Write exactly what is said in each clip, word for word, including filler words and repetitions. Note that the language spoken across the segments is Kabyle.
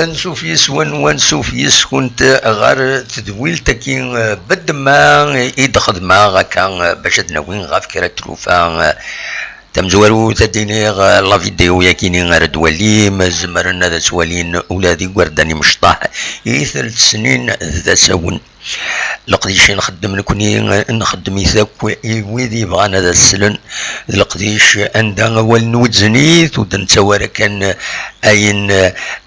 Ansuf yes-wen, wansuf yes-kunt ɣer tedwilt-agi, eh, bedma i d-xedmeɣ akka, eh, bac ad d-nawi ɣef kra n tlufa, eh, tamezwarut ad d-iniɣ, eh, la vidéo-yagi-ni ara d-twalim, zemren ad tt-walin ula d igerdan imecṭaḥ i tel-snin d asawen. Leqdic i nxeddem nekni, nxeddem-it akk i wid yebɣan ad as-slen. D leqdic anda awal n wezzen-it, ur d-nettawi ara kan ayen,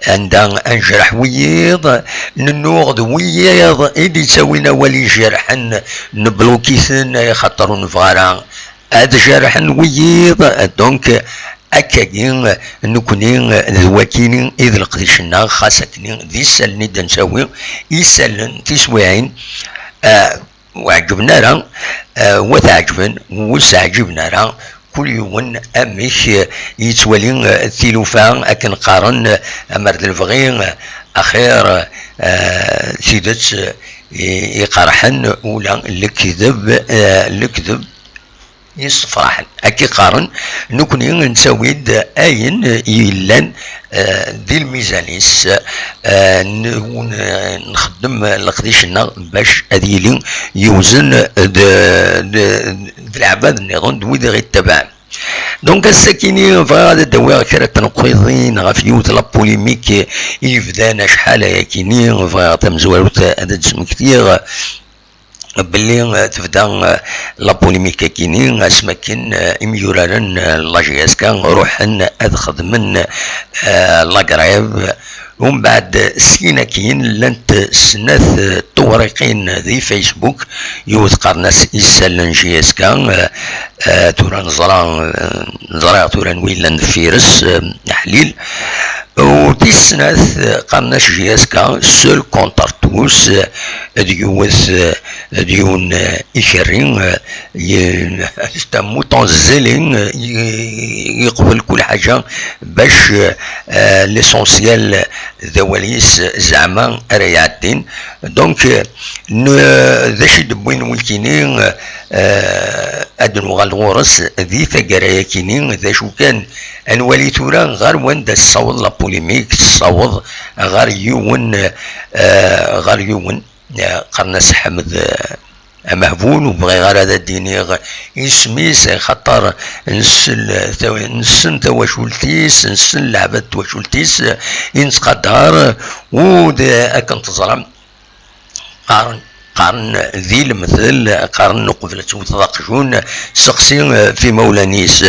anda ad nejreḥ wiyiḍ, nennuɣ d wiyiḍ i d-yettawin awal ijerḥen, nebluki-ten, axaṭer ur nebɣi ara ad jerḥen wiyiḍ. Donc, akkagi, nekni d wakini i d leqdic-nneɣ, xas akni d isallen i d-nettawi, isallen, tiswiɛin, ah, ur ɛeǧben ara, ah, wa tɛeǧben, ur s-ɛeǧiben ara, kul yiwen amek, eh, yettwali, eh, tilufa, akken qqaren, eh, amer d lebɣi, eh, axir, eh, tidet, eh, i, iqerḥen, ula lekdeb, eh, lekdeb yessefraḥen. Akka i qqaren, nekni nettawi-d ayen yellan, eh, di lmizan-is, eh, n-, wn-, nxeddem leqdic-nneɣ bac ad yili yewzen d, d, d leɛbad nniḍen d wid i ɣ-ittabaɛen. Donc, ass-akini bɣiɣ ad d-awiɣ kra n tneqqiḍin ɣef yiwet la polémique i yebdan acḥal ayakini, bɣiɣ tamezwarut ad d-smektiɣ belli, eh, tebda, eh, la polémique-akini, asmi akken, eh, imyuraren, eh, n la J S K ruḥen ad xedmen, eh, la grève. Umbeɛd, syin akkin, llant snat, eh, tewriqin di Facebook, yiwet qqaren-as isallen J S K, eh, eh, tura neẓra, eh, ẓriɣ tura anwa yellan deffir-s, eh, aḥlil. U tis snat, eh, qqaren-as J S K, seul contre tous, eh, d yiwet, eh, d yiwen, eh, ikerri, eh, y-, c'est un mouton zélé, eh, y-, yeqbel kul ḥaǧa bac, eh, l'essentiel d awal-is zeɛma ara iɛeddin. Donc, eh, n-, d acu i d-wwin wulkini, eh, ad nuɣal ɣur-s di taggara-yakini, d acu kan, ad nwali tura ɣer wanda tessaweḍ la polémique, tessaweḍ ɣer yiwen, eh, ɣer yiwen, eh, qqaren-as Ḥmed, eh, Amehbul, ur bɣiɣ ara ad d-iniɣ isem-is, xaṭer nsel taw-, nessen tawacult-is, nessen leɛbad n twacult-is, i nettqadar, u d akken teẓram, qqaren, qqaren di lemtel, qqaren uqbel ad tewteḍ aqjun, seqsi, eh, f imawlan-is.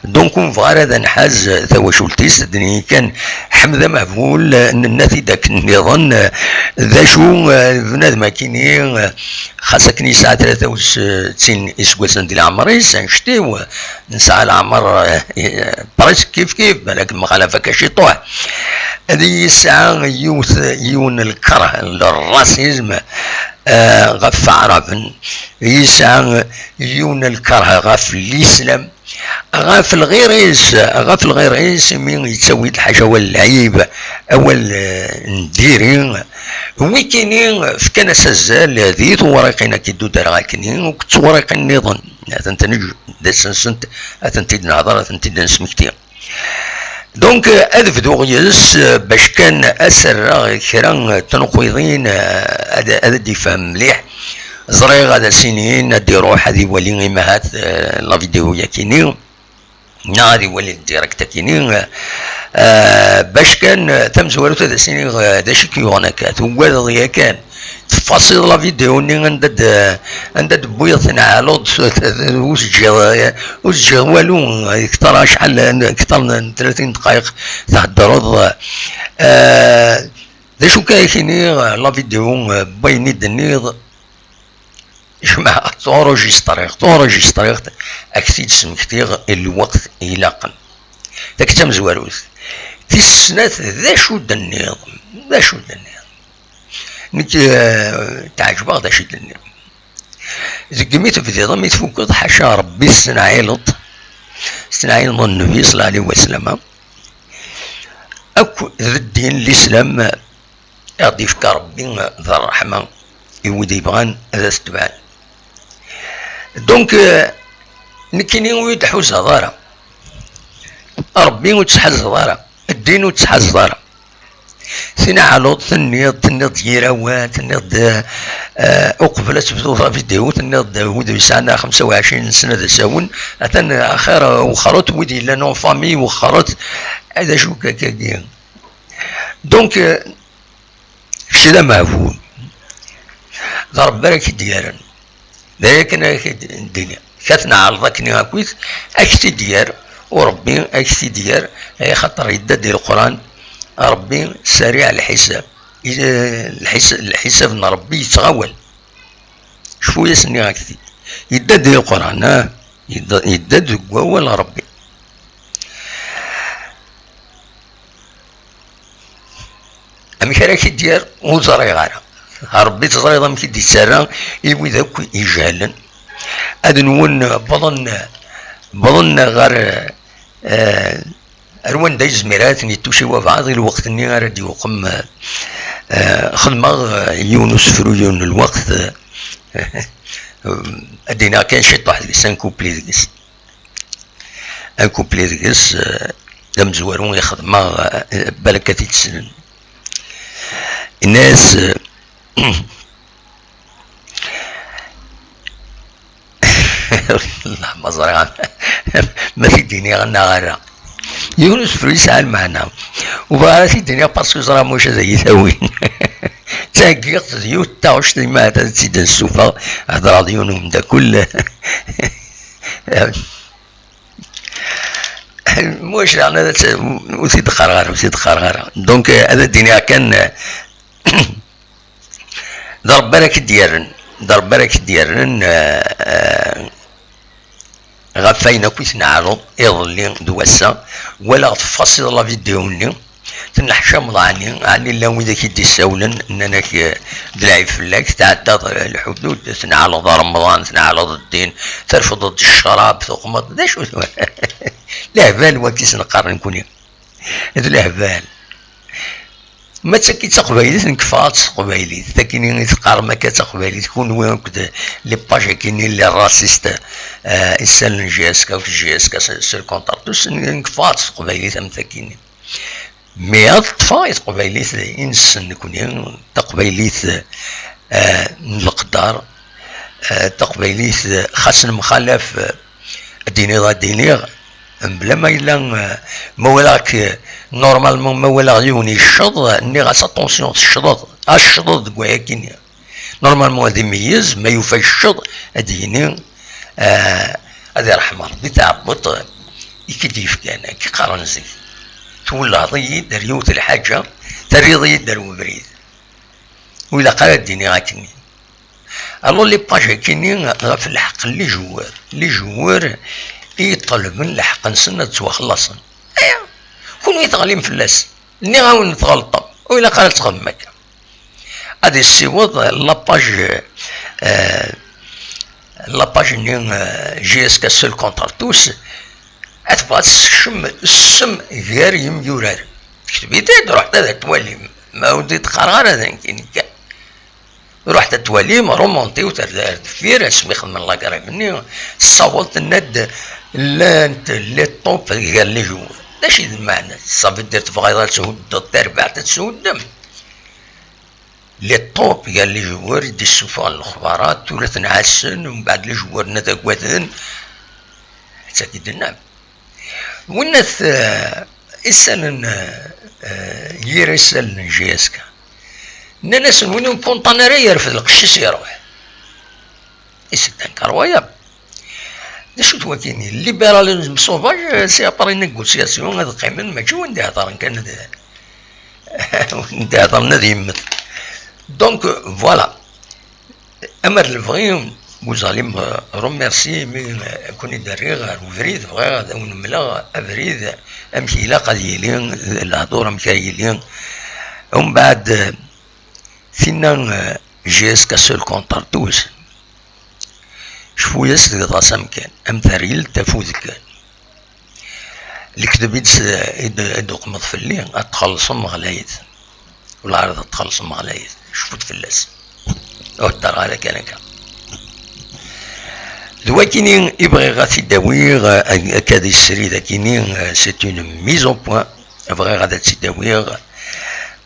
Donc, ur nebɣi ara ad nḥaz tawacult-is, d nini kan Ḥmed Amehbul, nenna-t-id akken nniḍen, d acu, eh, bnadem akini, eh, xas akken yesɛa tlata u settin iseggasen di leɛmer-is, annect-iw, nesɛa leɛmer, eh, presque kif kif, balak mxalafa ka ciṭuḥ. Ad yesɛa yiwet, yiwen lkerh, le racisme, eh, ɣef Aɛraben, yesɛa yiwen lkerh ɣef Lislam, ɣef lɣir-is, ɣef lɣir-is, imi yettawi-d lḥaǧa awal lɛib, awal, eh, n diri. Wikini fkan-as azal di tewriqin akka i d-udreɣ akkenni, akked tewriqin nniḍen. Ad tent-neǧǧ d ass-nsent, ad tent-id-nehder, ad tent-id-nesmekti. Donc, ad bduɣ yis-s, bac kan ad s-rreɣ kra n tneqqiḍin, ad, ad d-ifhem mliḥ. Ẓriɣ ad as-inin ad d-iruḥ ad iwali imahat, eh, la vidéo yakini, neɣ ad iwali direct akini, eh, bac kan tamezwarut ad as-iniɣ, eh, d acu i k-yuɣen akka, tugadeḍ yakan. Tfasiḍ la vidéo-nni anda d-, anda d-tewwiḍ tenɛaluḍ, ur teǧǧiḍ, ur teǧǧiḍ walu, kter acḥal, kter n tlatin dqayeq theddreḍ. Eh, d acu kan i k-iniɣ, la vidéo, eh, n wayen i d-tenniḍ, jemɛeɣ-t, enregistriɣ-t, enregistriɣ-t, ad k-t-id-smektiɣ i lweqt ilaqen. Takti tamezwarut. Tis snat, d acu d-tenniḍ? D acu d-tenniḍ? Nekk, eh, teɛǧbeɣ d acu i d-tenniḍ. Deg imi tebdiḍ, imi tfukeḍ, ḥaca Rebbi, tettneɛɛileḍ, tettneɛɛileḍ Nnbi, ṣalla ɛlihi wa sallama, akk d ddin, lislam, i ɣ-d-yefka Rebbi d ṛṛeḥma i wid yebɣan ad as-tebɛen. Donc, euh, nekkini ur yi-d-tḥuzaḍ ara. Ṛebbi ur t-tḥazeḍ ara. Ddin ur t-tḥazeḍ ara. Tin ɛaloḍ, tenniḍ, tenniḍ-d yir awal, tenniḍ-d, eh, uqbel ad tebdu tavidyu, tenniḍ-d wid yesɛan xemsa u ɛecrin sna d asawen, atan axir, eh, wexxret, wid yellan en famille wexxret, eh, d acu akkagi. Donc, eh, kečč d ameɛbud, d Ṛebbi ara k-id-yerren. D aya kan ara k-id-iniɣ. Ka tneɛleḍ akken akkit, ad k-t-id-yerr, u Ṛebbi ad k-t-id-yerr, axaṭer yedda di Leqran, Ṛebbi sariɛ lḥisab. I-, lḥis-, lḥisab n Ṛebbi yettɣawal. Cfu-yas nniɣ-ak-t-id. Yedda di Leqran, ah, yedda, yedda deg wawal n Ṛebbi. Amek ara k-id-yerr, ur ẓriɣ ara. Ṛebbi teẓriḍ amek i d-yettarra i wid akk ijehlen. Ad nwen wwḍen, wwḍen ɣer, eh, ar wanda yezmir ad ten-yettuci wabɛaḍ i lweqt-nni ara d-yuqem, eh, xedmeɣ, eh, yiwen usefru, yiwen n lweqt, eh, ad d-iniɣ kan ciṭuḥ deg-s, un couplet deg-s. Un couplet deg-s, eh, d amezwaru i xedmeɣ, eh, balak ad t-id-ssnen. Inna-yas, eh, Allah, ma ẓriɣ ma t-id-iniɣ neɣ ara. Yiwen usefru yesɛa lmeɛna. U bɣiɣ ara t-id-iniɣ parce que ẓriɣ ma ulac ad iyi-tawin. Ttɛeggiɣ-t d yiwet taɣect, ma ad tt-id-nessufeɣ, hedreɣ d yiwen umeddakel. Mwac daɣen ad tt-, ur t-id-qqareɣ ara, ur t-id-qqareɣ ara. Donc, eh, ad d-iniɣ kan, eh, d Ṛebbi ara k-id-yerren, d Ṛebbi ara k-id-yerren, eh, eh, ɣef wayen akk i tneɛleḍ iḍelli d wass-a. Walaɣ teffeɣ-d la vidéo-nni. Tenneḥcameḍ ɛni? Ɛni llan widak i d-issawlen, nnan-ak, eh, d lɛib fell-ak, tɛeddaḍ, eh, lḥudud, tneɛleḍ Remḍan, tneɛleḍ ddin, terfdeḍ-d ccrab, tuqmeḍ, d acu? Lehbal wagi s-neqqar nekkni. D lehbal. Ma d tagi d taqbaylit, nekk ffɣeɣ-d s teqbaylit. Tagini i teqqarem akka d taqbaylit, kunwi akk d les pages-agi-nni, les racistes, eh, isallen J S K, J S K sur le contrat, tous, nekk ffɣeɣ-d s teqbaylit am tagini. Mi ad ṭṭfeɣ i teqbaylit i nessen nekni, taqbaylit, eh, n leqder, eh, taqbaylit, eh, xas nemxalaf, eh, ad d-iniḍ, ad d-iniɣ, mebla ma yella, eh, ma walaɣ-k, eh, normalement ma walaɣ yiwen yecceḍ, nniɣ-as attention, tecceḍeḍ, ad tecceḍeḍ deg wayagi-nni. Normalement ad imeyyez, ma yufa yecceḍ, ad d-yini, eh, ad iṛḥem Ṛebbi taɛebbuḍt i k-id-yefkan, akka qqaren zik. Twellheḍ-iyi-d ar yiwet lḥaǧa, terriḍ-iyi-d ar webrid. Ur ilaq ara ad d-iniɣ akkenni. Alors, les pages akkenni ɣef lḥeqq n les joueurs, les joueurs i iṭelben lḥeqq-nsen ad ttwaxlaṣen. Aya, kunwi teɣlim fell-as. Nniɣ-awen tɣelṭem, ur ilaq ara ad txedmem akka. Ad issiweḍ la page, eh, la page-nni, eh, J S K sur le contrat tous, ad tebɣa ad tessekcem ssem gar yimyuraren. Tekteb-it-id, ruḥet ad twalim. Ma ur d-qqareɣ ara d nekkini kan. Ruḥet ad twalim, remontiwet ar, ar deffir, asmi xedmen la grève-nni, tessaweḍ tenna-d llant les taupes gar les joueurs. D acu i d lmeɛna? Ça veut dire tebɣiḍ ad thuddeḍ tarbaɛt ad tshuddem. Les taupes gar les joueurs i d-issufɣen lexbarat, tura ten-ɛassen, umbeɛd les joueurs-nni ad agaden. Ad tagi d-nnam. Winnat, eh, isallen, eh, eh, yir isallen n J S K. Nnan-asen win ur nkunṭan ara yerfed lqecc-is iruḥ. Et c'est incroyable. D acu-t wakini? Le libéralisme sauvage, eh, c'est après négociation, ad qqimen, mačči win d-iheḍren kan ad, win d-iheḍren ad yemmet. Donc, eh, voilà. Amer lebɣi, vous allez me remercier, mi, eh, kun-id-rriɣ ɣer ubrid, bɣiɣ ad awen-mleɣ abrid, amek ilaq ad yili, lehdur amek ara yili. Umbeɛd, eh, tinna, eh, J S K sur le contrat tous. Cfu-yas tegḍa-s amkan, am terrilt afud kan. Lekdeb i d-, i d-, i d-tuqmeḍ fell-i, ad txellṣem ɣlayet. Wala ara txellṣem ɣlayet. Cfut fell-as. Ur heddeṛ ara kan akka. D wakini i bɣiɣ ad t-id-awiɣ, eh, akka di srid akini, eh, c'est une mise au point. Bɣiɣ ad tt-id-awiɣ.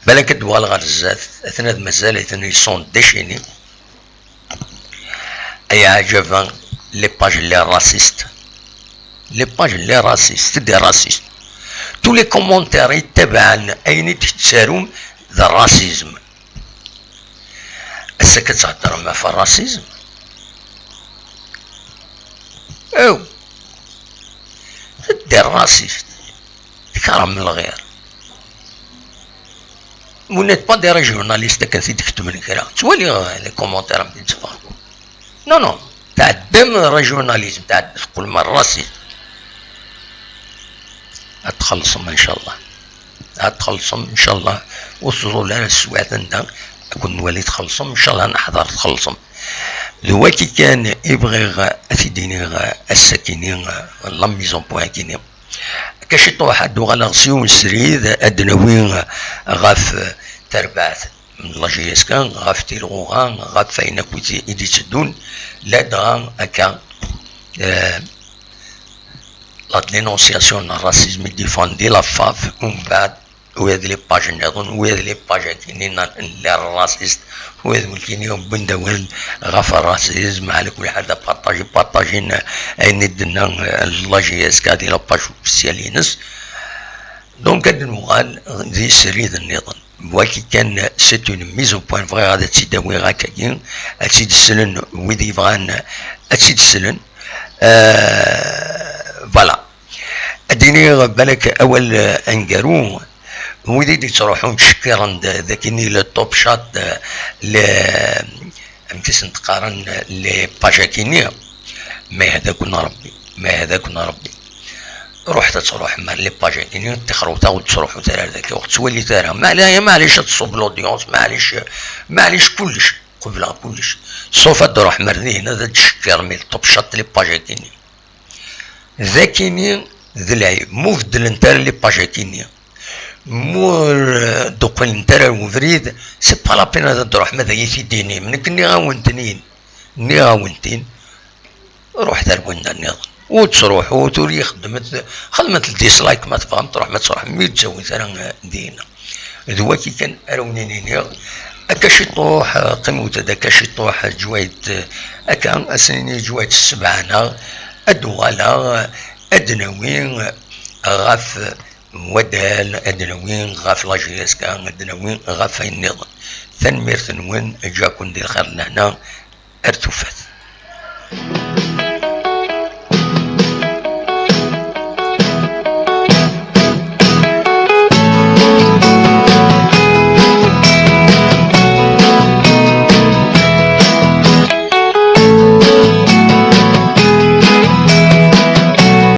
Balak ad d-uɣal ɣer zdat, atna d mazal-iten ils sont déchaînés. Ay aɛjaban, les pages les racistes. Les pages les racistes, c'est des racistes. Tous les commentaires yettabaɛen ayen i d-tettarum d racisme. Ass-a ad theddrem ɣef racisme? Aw! C'est des racistes. Tkeṛhem lɣir. Vous n'êtes pas des régionalistes akken t-id-ketmen kra. Ttwaliɣ les commentaires am t-id-tteffɣen. Non, non. Tɛeddam régionalisme, tɛed-, teqqlem raciste. Ad txellṣem, ncallah. Ad txellṣem, ncallah. Ur teẓẓul ara teswiɛt anda ad ken-nwali txellṣem, ncallah neḥḍer txellṣem. D waki kan i bɣiɣ ad t-id-iniɣ ass-akini, la mise au point akini. Akka ciṭuḥ ad d-uɣaleɣ s yiwen srid ad d-nawi ɣef terbaɛt n la J S K, ɣef tilɣuɣa, ɣef wayen akk i d-, i d-itteddun, ladɣa akka, eh, la dénonciation n racisme i d-ifan di la FAF, umbeɛd ula d les pages nniḍen, ula d les pages akini n les racistes, ula d wikini wwin-d awal ɣef racisme, ɛla kulli ḥal d apartaji, partajin ayen i d-tenna, eh, la J S K di la page officielle-ines. Donc ad nuɣal di srid nniḍen. Waki kan, c'est une mise au point, bɣiɣ ad tt-id-awiɣ akkagi, ad tt-id-slen wid yebɣan ad tt-id-slen. Euh, voilà. Ad d-iniɣ balak awal, eh, aneggaru, wid i d-yettruḥun ttcekkiren d, d akini le top chat, eh, le, amek i sen-qqaren, les pages akini, ma yehda-ken Rebbi, ma yehda-ken Rebbi. Ruḥet ad truḥem ar les pages akini, tixrewt-a ur d-ttruḥut ara ar daki, ur ttwalit ara. Maɛla-, maɛlic ad tṣub l'audience, maɛlic, maɛlic kullec, qebleɣ kullec. Sauf ad d-truḥem ar dihin, ad d-tcekkirem i le top chat les pages akini. D akini d lɛib, mu beddlent ara les pages akini, mu, eh, d-uqilent ara ar ubrid, c'est pas la peine ad d-ruḥem ad iyi-t-id-tinim, nekk nniɣ-awen-ten-in, nniɣ-awen-ten-in, ruḥet ar wanda nniḍen, ur ttruḥut, ur yi-xeddmet, xedmet le dislike ma tebɣam, truḥem ad truḥem, mi ur ttawit ara, eh, dina. D waki kan ara wen-iniɣ, akka ciṭuḥ, eh, qqimet-d akka ciṭuḥ, eh, ǧwayet, eh, akka, ad sen-iniɣ ǧwayet ssebɛa-nneɣ, ad d-uɣaleɣ, eh, ad d-nawi, eh, ɣef wadal, ad d-nawi ɣef la J S K, ad d-nawi ɣef wayen nniḍen. Tanemmirt-nwen, ǧǧaken di lxir d lehna, ar tufat.